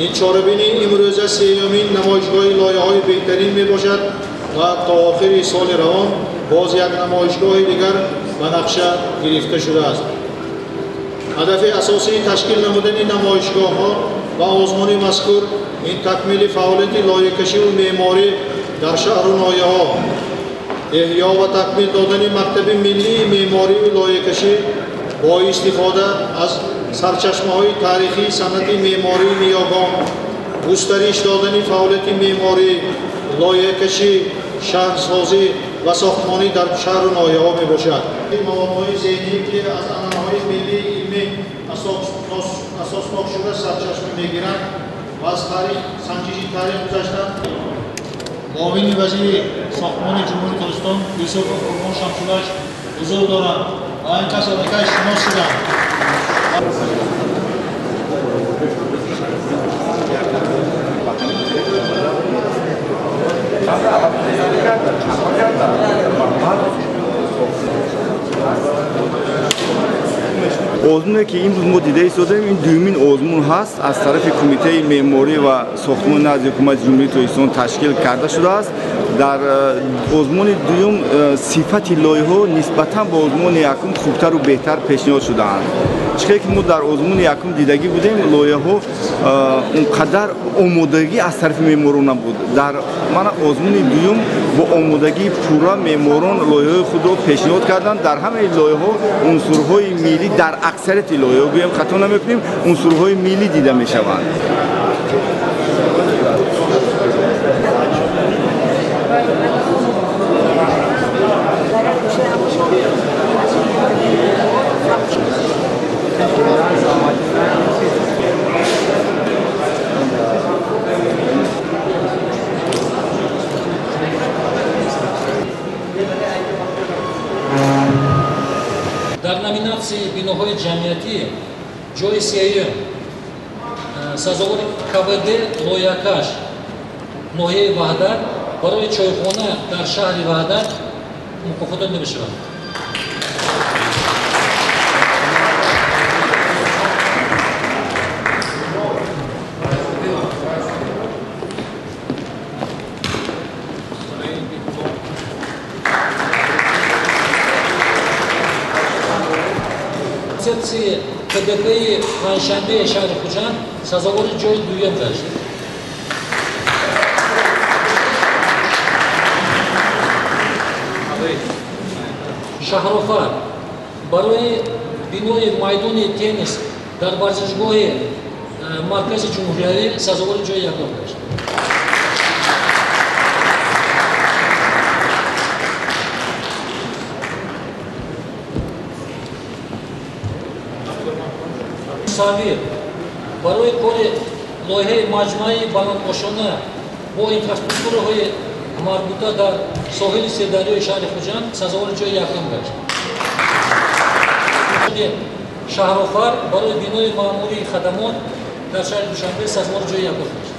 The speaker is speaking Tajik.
Ин чорабинӣ имрӯза сеюмин намоишгоҳи лоиҳаҳои беҳтарин мебошад ва то охири соли равон боз як намоишгоҳи дигар ба нақша гирифта шудааст. Ҳадафи асосии ташкил намудани намоишгоҳҳо ва озмуни мазкур ин такмили фаъолияти лоиҳакашиву меъморӣ дар шаҳру ноҳияҳо, эҳё ва такмил додани мактаби миллии меъморию лоиҳакашӣ бо истифода аз сарчашмаҳои таърихии санъати меъмории ниёгон, густариш додани фаъолияти меъморӣ, лоиҳакашӣ, шаҳрсозӣ ва сохтмонӣ дар шаҳру ноҳияҳо мебошад. Маводҳои зеҳнӣ, ки аз анъанаҳои миллии илмӣ асоснок шуда сарчашма мегиранд ва аз таърих санҷиши таърих гузаштанд. Муовини вазири сохтмони Ҷумҳурии Тоҷикистон Юсупов Қурбон Шамсуллович ҳузур доранд ва ин кас аллакай шинос шуданд. Озмуне, ки имрӯз мо дида истодаем, ин дуюмин озмун ҳаст, аз тарафи Кумитаи меъморӣ ва сохтмони назди Ҳукумати Ҷумҳурии Тоҷикистон ташкил карда шудааст. Дар озмуни дуюм сифати лоиҳаҳо нисбатан ба озмуни якум хубтару беҳтар пешниҳод шудаанд. Чӣ хеле ки мо дар озмуни якум дидагӣ будем, лоиҳаҳо он қадар омодагӣ аз тарафи меъморон набуд. Дар мана озмуни дуюм бо омодагии пурра меъморон лоиҳаҳои худро пешниҳод карданд. Дар ҳамаи лоиҳаҳо унсурҳои миллӣ, дар аксарияти лоиҳаҳо, гӯем хато намекунем, унсурҳои миллӣ дида мешаванд. Дар номинатсияи биноҳои ҷамъиятӣ ҷои сеюм сазовори КВД «Лоиҳакаш», ноҳияи Ваҳдат, барои чойхона дар шаҳри Ваҳдат мукофот дода мешавад. Концепсияи КДКи Панҷшанбеи шаҳри Хуҷанд сазовори ҷои дуюм гашт. Шаҳрофар барои бинои майдони теннис дар варзишгоҳи маркази ҷумҳуриявӣ сазовори ҷои якум гашт. Мусаввир барои кори лоиҳаи маҷмӯаи баландошона бо инфраструктураҳои марбута дар соҳили Сирдарёи шаҳри Хуҷанд сазовори ҷои якум гашт. Шаҳрофар барои бинои маъмурии хадамот дар шаҳри Душанбе сазовори ҷои якум гашт.